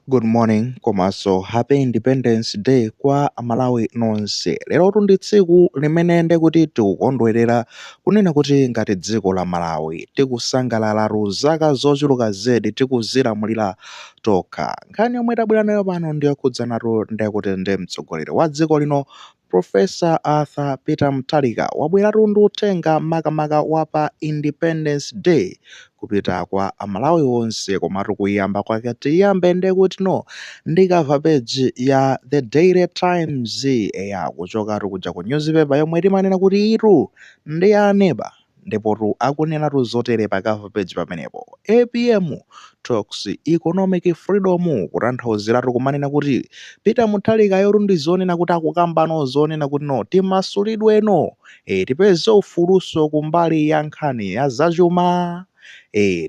Good morning komanso happy Independence Day kwa Amalawi nonse. Lerotu ndi tsiku limene ndekuti tikukondwerera kunena kuti ngati dziko la Malawi tikusangalalatu zaka zochuluka zedi tikuzilamulira tokha. Nkhani yomwe tabwera nayo pano ndiyokhudzanatu ndekuti ndi mtsogoleri wa dziko lino Professor Arthur Peter Mutharika wabweratu ndi uthenga makamaka wa pa Independence Day kupita kwa Amalawi onse. Komatu kuyamba kwake tiyambe ndekuti no ndi cover page ya The Daily Times, eya, kuchokatu kuja ku newspaper yomwe timanena kuti itu ndi aneba. Ndipotu akunenatu zotere pa cover page pamenepo: "APM talks economic freedom", kutanthauziratu kumanena kuti Peter Mutharika yotu ndi zonena kuti akukambano zonena kuti no, timasulidweno, tipeze ufuluso kumbali ya nkhani ya zachuma,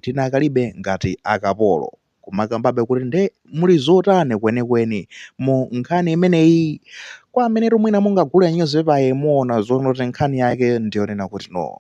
tinakalibe ngati akapolo. Kumakambabe kuti nde muli zotani kwenikweni mu nkhani imeneyi? Kwa amene mwina mungagule newspaper, muona zonoti nkhani yake ndiyonena kuti no,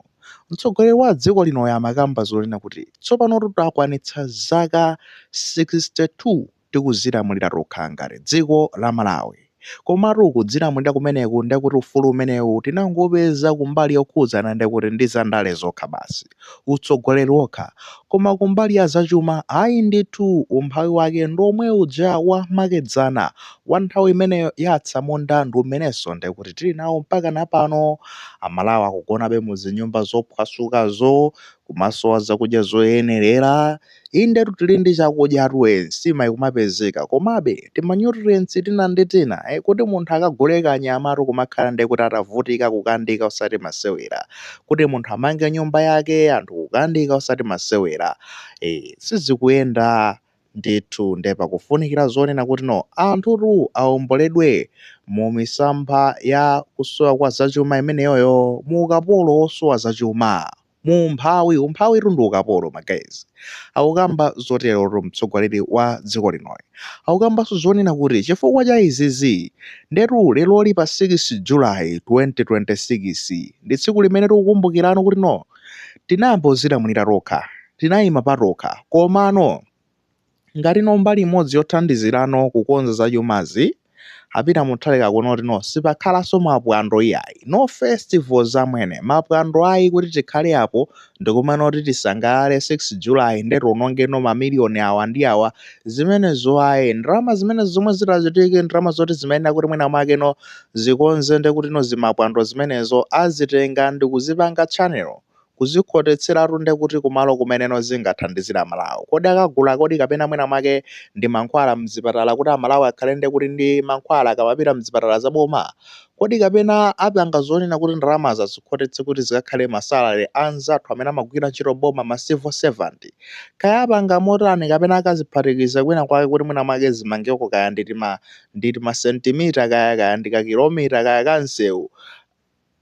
mtsogoleri wa dziko lino amakamba zonena kuti tsopano takwanitsa zaka 62 tikuzilamulira tokha ngati dziko la Malawi. Komatu kudzilamulira kumeneku, ndekuti ufulu umenewu tinangopeza kumbali yokhudzana ndekuti ndi zandale zokha basi, utsogoleri wokha, koma kumbali ya zachuma ayi ndithu, umphawi wake ndomwe uja wa makedzana wa nthawi imeneyo yatsamunda ndi umenenso ndekuti tili nawo mpaka napano. Amalawi akugonabe muzinyumba zophwasukazo, kumasowa zakudya zoyenerera. Indetu tili ndi chakudya, nsima ikumapezeka, komabe tima nutrients tina ndi tina, kuti munthu akagule kanyamatu kumakhala ndi kuti atavutika, kukandika osati masewera. Kuti munthu amange nyumba yake, anthu kukandika osati masewera. Sizikuyenda ndithu. Nde pakufunikira zonena kuti no, anthutu awomboledwe mu misampha ya kusowa kwa zachuma imeneyoyo, mu ukapolo wosowa zachuma, mu umphawi. Umphawi ndi ukapolo, ma guys. Akukamba zoterotu mtsogoleri wa dziko linoyi. Akukambanso zonena kuti chifukwa cha izizi, ndetu leroli pa 6 July 2026 ndi tsiku limene tikukumbukirano kuti no, tinayamba kuzilamulira tokha, tinayima patokha. Komano ngati no mbali imodzi yothandizirano kukonza zachumazi, a Peter Mutharika kunoti no, sipakhalanso mapwando iyayi, no festivals amwene, mapwando ayi, kuti tikhale apo ndikumanoti tisangalale 6 July nde tionongeno mamiliyoni awa ndi awa, zimenezo ayi. Ndalama zimene zomwe zitachitike, ndalama zoti zimayenera kuti mwina mwake no zikonze ndekuti no zimapwando zimenezo, azitenga ndi kuzipanga channel, kuzikhotetseratu ndekuti kumalo kumeneno zingathandizira Amalawi. Kodi akagula, kodi kapena mwina mwake ndi mankhwala mzipatala, kuti Amalawi akhale ndekuti ndi mankhwala akamapita mzipatala zaboma? Kodi kapena apanga zonena kuti ndalama azikhotetse kuti zikakhale ma salary anzathu amene amagwira ntchito boma, ma civil servant? Kaya apanga motani, kapena akaziphatikiza kwina kwake kuti mwina mwake zimangeko, kaya nditi masentimita, kaya ndi kakilomita, kaya kansewu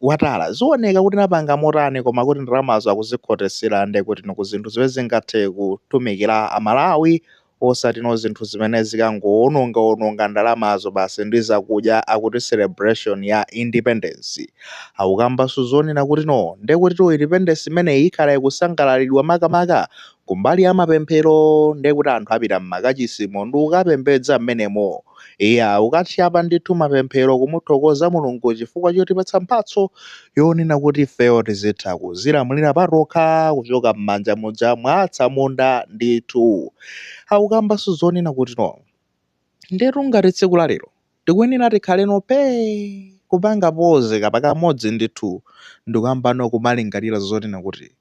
watala, zioneka kuti napanga motani. Koma kuti ndalamazo akuzikhotesera nde kuti no ku zinthu zimene zingathe kutumikira Amalawi, osati no zinthu zimene zikangowononga-wononga ndalamazo basi ndi zakudya, akuti celebration ya independence. Akukambanso zonena kuti no, ndekuti to independence imeneyi ikhala ikusangalalidwa makamaka kumbali ya mapemphero, ndekuti anthu apita mmakachisimo ndi kukapembedza mmenemo, iya, ukathyapa ndithu mapemphero kumuthokoza Mulungu chifukwa chotipatsa mphatso yonena kuti ifeyo tizitha kuzilamulira patokha kuchoka m'manja muja mwa atsamunda ndithu. Akukambanso zonena kuti no, ndetu ngati tsiku la lero tikuyenera tikhaleno pee, kupanga pause kapakamodzi ndithu, ndikuyambano kumalingalira zonena kuti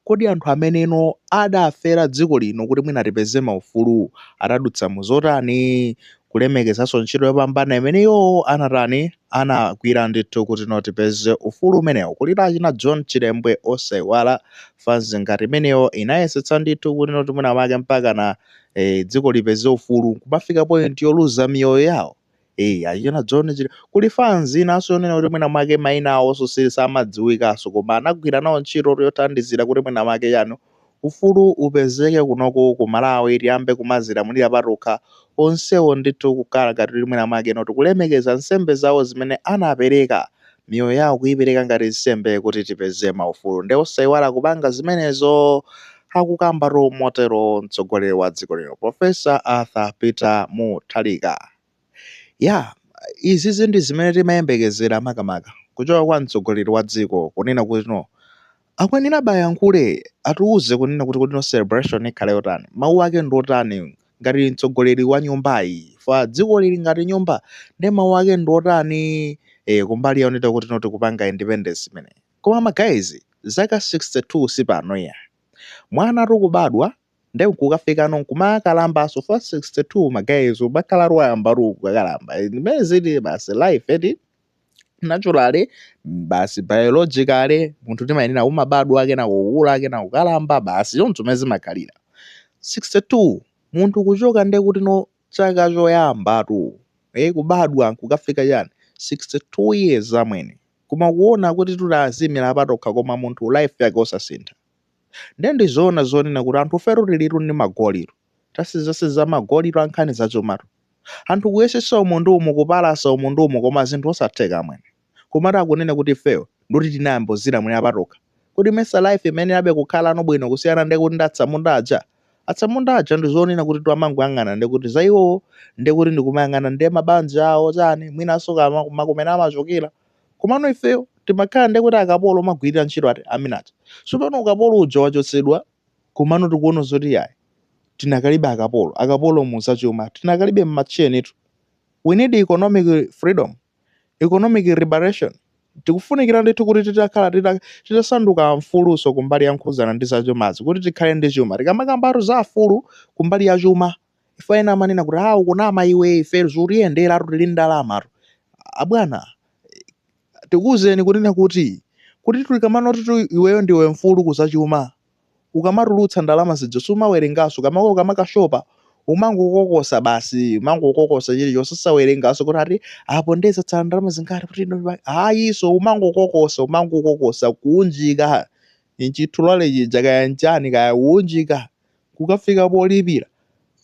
kodi anthu ameneno adafera dziko lino kuti mwina tipeze maufulu atadutsa mu zotani, kulemekezanso ntchito yopambana imeneyo anatani, anagwira ndithu kuti no tipeze ufulu umenewo. Kulira achina John Chilembwe, osayiwala fans ngati imeneyo inayesetsa ndithu kuti no mwina mwake mpaka na dziko lipeze ufulu, kumafika point yoluza miyoyo yawo. Achina John Chile, kuli fans inanso yonena kuti mwina mwake mayina awonso samadziwikanso, koma anagwira nawo ntchito yothandizira kuti mwina mwake yanu ufulu upezeke kunoko ku Malawi, tiyambe kumazilamulira patokha. Onsewo ndithu kukhala ngati kuti mwina mwake noti kulemekeza nsembe zawo zimene anapereka, miyoyo yawo kuyipereka ngati nsembe kuti tipeze maufulu. Nde osayiwala kupanga zimenezo. Akukambatu motero mtsogoleri wa dziko lino, Professor Arthur Peter Mutharika. Ya, izizi ndi zimene timayembekezera makamaka kuchoka kwa mtsogoleri wa dziko, kunena kuti no, akuyenera bayankhule, atiuze kunena kuti kuti no, celebration ikhale yotani, mawu ake ndi otani ngati mtsogoleri wa nyumbayi, fa dziko lili ngati nyumba, ndi mawu ake ndi otani kumbali yaoneta kuti no, tikupanga independence imene. Koma ma guys, zaka 62 sipano ya mwana tukubadwa nde nkukafikano nkumakalambaso fa 62. Ma guys, umakhala wayamba kukalamba, zimene zili basi life eti, naturally basi, biologically munthu timayenera umabadwa, kena kukula, kena kukalamba, basi choncho zimene zimakhalira. 62 munthu kuchoka nde kuti no, chaka choyambatu kubadwa nkukafika chani, 62 years amwene, koma kuona kuti tutazimira patokha, koma munthu life yake osasintha. Nde ndizoona zonena kuti anthu feru tilitu ndi magolitu, tasizasiza magolitu ankhani zachumatu. Anthu kuyesesa umu ndi umu, kupalasa umu ndi umu, koma zinthu osatheka amwene. Komatu akunena kuti ifeyo ndoti tinayambozira mwene apatokha, kuti mesa life imene abe kukhala ano bwino kusiyana ndi kuti ndi atsamunda aja. Atsamunda aja ndizonena kuti tiamangoyang'ana ndi kuti za iwowo, ndi kuti ndikumayang'ana ndi mabanja awo chani, mwinanso kama kumene amachokera. Komano ifeyo timakhala ndi kuti akapolo omagwirira ntchito ati amene aja. Tsopano ukapolo uja wachotsedwa, komano tikuona zoti yayi, tinakalibe akapolo, akapolo mu zachuma, tinakalibe m'matchenitu. We need economic freedom, economic liberation. Tikufunikira ndithu kuti titakhala titasanduka mfuluso kumbali ya nkhuzana ndi zachumazi, kuti tikhale ndi chuma. Tikamakambatu za afulu kumbali ya chuma, ife ena amanena kuti awu kunama iwe, ife zikutiyendera, tili ndalamatu. Abwana, tikuwuzeni kunena kuti tikamanoti iweyo ndiwe mfulu kuzachuma, ukamatulutsa ndalama zija sumawerenganso. Kamako ukamakashopa umangokokosa basi, umangokokosa chilichonse, sawerenganso kuti ati apo ndidzatsala ndalama zingati kuti ayiso, umangokokosa, umangokokosa kuunjika nchithulale chija kaya nchani kaya, kuunjika kukafika polipira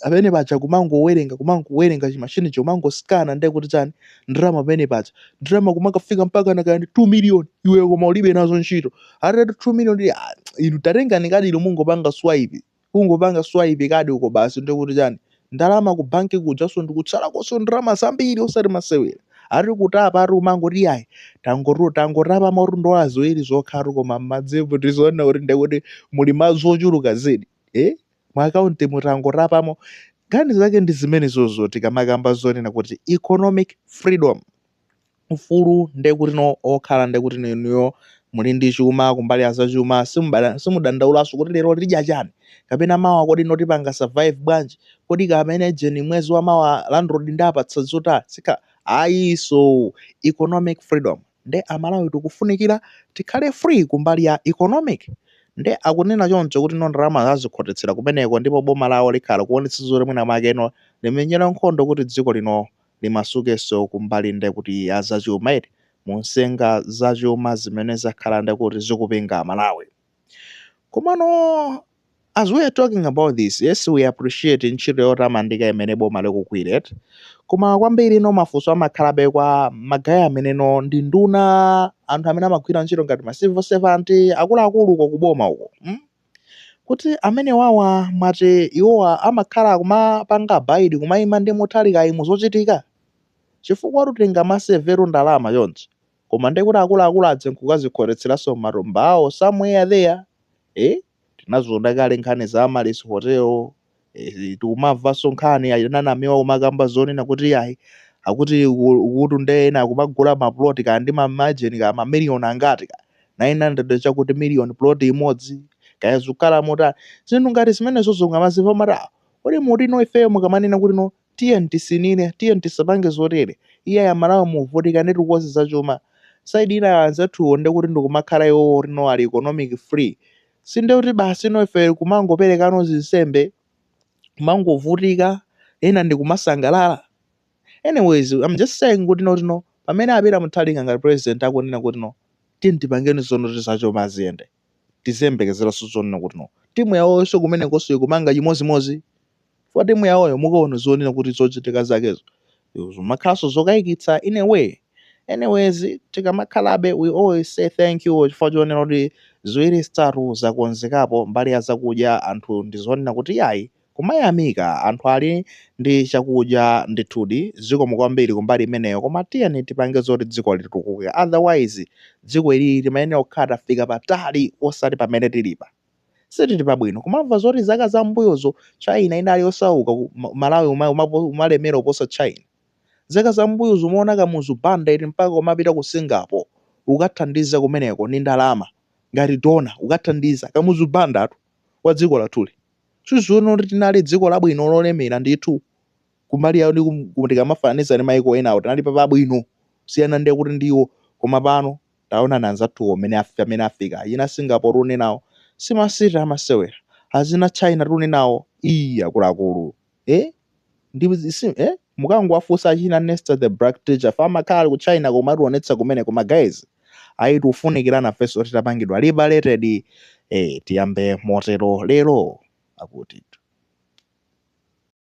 amene paja kumangowerenga, kumangowerenga chimashini, umangoskana ndiye kuti chani, ndalama pamene paja, ndalama kumakafika mpaka na kaya ndi 2 million, iwe koma ulibe nazo ntchito. Atati 2 million, ah, inu tatengani kadi ilo, mungopanga swipe, kungopanga swipe kadi uko basi, ndiye kuti chani, ndalama ku banki kujaso ndikutsalakonso ndalama zambiri, osati masewera. Ati kutapa, ati umangoti yayi, tangotapa mauti ndola 2 zokhatu, koma m'madzimu tizoona kuti ndekuti muli madzi ochuluka zedi, eh? Mu akaunti mutangotapamo. Nkhani zake ndi zimenezozo. Tikamakamba zonena kuti economic freedom, ufulu ndekuti no, okhala ndekuti inuyo muli ndi chuma, kumbali ya zachuma simudandaulaso kuti lero lidya chani kapena mawa kodi notipanga survive bwanji, kodi kamene jeni mwezi wa mawa landlord ndapatsa zotani, sika ayiso. Economic freedom, nde Amalawi tikufunikira tikhale free kumbali ya economic. Nde akunena choncho kuti no, ndalama zazikhotetsera kumeneko, ndipo boma lawo likhala kuonetsa zoti mwina mwake no limenyera nkhondo kuti dziko lino limasukenso kumbali nde kuti ya zachuma iti, munsenga zachuma zimene zakhala nde kuti zikupinga Amalawi. Komano as we are talking about this, yes, we appreciate ntchito yotamandika imene boma likugwira eti, koma kwambiri no, mafunso amakhalabe kwa ma guy amene no ndi nduna, anthu amene amagwira ntchito ngati ma civil servant akuluakulu uko kuboma uko, Kuti amene wawa mwati iwowa amakhala kumapanga abide, kumayima ndi Mutharika imu zochitika, chifukwa tingamaseveru ndalama chonchi, koma ndekuti akuluakulu adze nkukazikhotetseranso matumba awo somewhere there, eh? Tinazoona kale nkhani za Amaryllis Hotel, tikumamvanso nkhani ayinanamiwa kumakamba zonena kuti ayi, akuti ukuti nde ena akumagula maploti kaya ndi mamajeni kaya mamiliyoni angati, ka 900 chakuti million plot imodzi, kaya zikukhala motani. Zinthu ngati zimenezo zongamazimva mati, ah, kodi mutino ifeyo mukamanena kuti no, tiye tisinire, tiye tisapange zotere, iye Amalawi muvutika ndi tikozi zachuma, side ina anzathuwo ndekuti ndikumakhala iwowo rino ali economic free, sinde kuti basi no, ife kumangoperekano zinsembe, kumangovutika, ena ndikumasangalala? Anyways, I'm just saying kuti no, tino pamene apita Mutharika ngati president akunena kuti no, tiye tipangeni zono zachuma ziyende, tiziyembekezeranso zonena kuti no, timu yawonso kumenekonso ikumanga chimozimozi, for timu yawoyo mukaona zonena kuti zochitika zakezo zimakhalanso zokayikitsa in a way. Anyways, tikamakhalabe, we always say thank you chifukwa chonena kuti Ziwiri zitatu zakonzekapo mbali ya zakudya anthu ndi zonena kuti yayi kumayamika anthu ali ndi chakudya ndithudi zikomo kwambiri kumbali imeneyo koma tiyeni tipange zoti dziko litukuke otherwise dziko ilili limayenera kukhala tafika patali osati pamene tilipa. Sitili pabwino kumamva zoti zaka zambuyozo China inali yosauka Malawi umalemera kuposa China. Zaka zambuyozo umaona Kamuzu Banda ili mpaka kumapita ku Singapore kukathandiza kumeneko ndi ndalama ngati donor kukathandiza Kamuzu Banda tu wa dziko lathuli. Sizoona kuti tinali dziko labwino lolemera ndithu kumbali yawo ndi tikamafananiza ndi maiko enawo tinali pabwino kusiyana ndiye kuti ndiwo koma pano taonani anzathuwo mmene amene afika achina Singapore tunenawo si masiti amasewera achina China tunenawo ii akuluakulu eh ndi si, eh mukangowafunsa achina Nesta the Black Teacher amakhala ali ku China kumationetsa kumene koma guys ayi tikufunikira nafenso titapangidwa liberated eh tiyambe motero lero akuti.